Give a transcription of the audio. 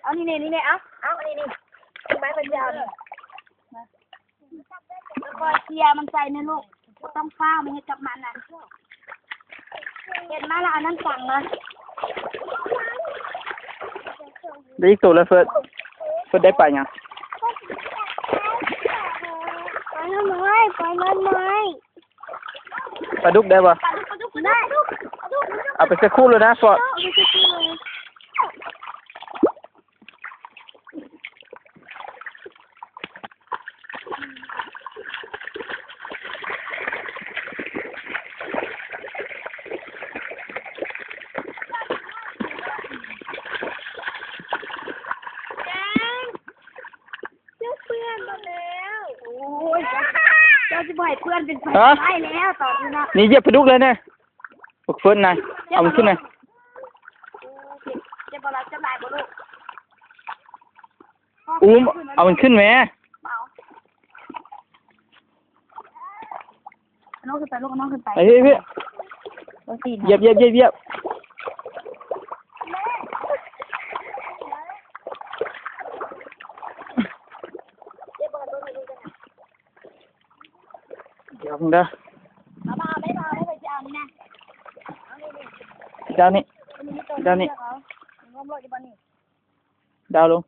ເອົານີ້ແນ່ ນີ້ແນ່ ເອົາ ເອົາອັນນີ້ນີ້ ໄມ້ເພິ່ນຈະເອົານີ້ ມາ ຄ່ອຍໆເຄຍມັນໃສ່ແມ່ລູກ ບໍ່ຕ້ອງຟ້າວມາເຮັດກັບມັນນະ ເຫັນມາແລ້ວເອົານ້ຳສັງມາ ໄດ້ອີກໂຕແລ້ວເຟີດ ເຟີດໄດ້ປາຫຍັງ? ປານ້ອຍ ປານ້ອຍ ປາດຸກໄດ້ບໍ່? ປາດຸກ ປາດຸກ ປາດຸກ ເອົາໄປໃສ່ຄູ່ເລີຍນະ ເຟາະ ເອົາໄປໃສ່ຄູ່ເລີຍ. ເຈົ້າເປື້ອນໝົດແລ້ວ ໂອ້ຍ ເຈົ້າ ເຈົ້າຊິບໍ່ໃຫ້ເປື້ອນເປັນໄຟ ຮະ? ໄດ້ແລ້ວຕອນນີ້ນະ ນີ້ຢຽບປາດຸກເລີຍນະ ບັກເຟີດນະ ເອົາມັນຂຶ້ນນະ ເຈັບ ເຈັບບໍ່ລະ ເຈັບຫຼາຍບໍ່ລູກ? ອູ້ມ ເອົາມັນຂຶ້ນແມ້ ເອົາ ເອົານ້ອງຂຶ້ນໄປລູກ ເອົານ້ອງຂຶ້ນໄປ ໄປເຮີ້ຍ ຢຽບ ຢຽບ ຢຽບ ຢຽບ. ດຽວເດີ ດາວນີ້ ດາວນີ້ ດາວລົງ.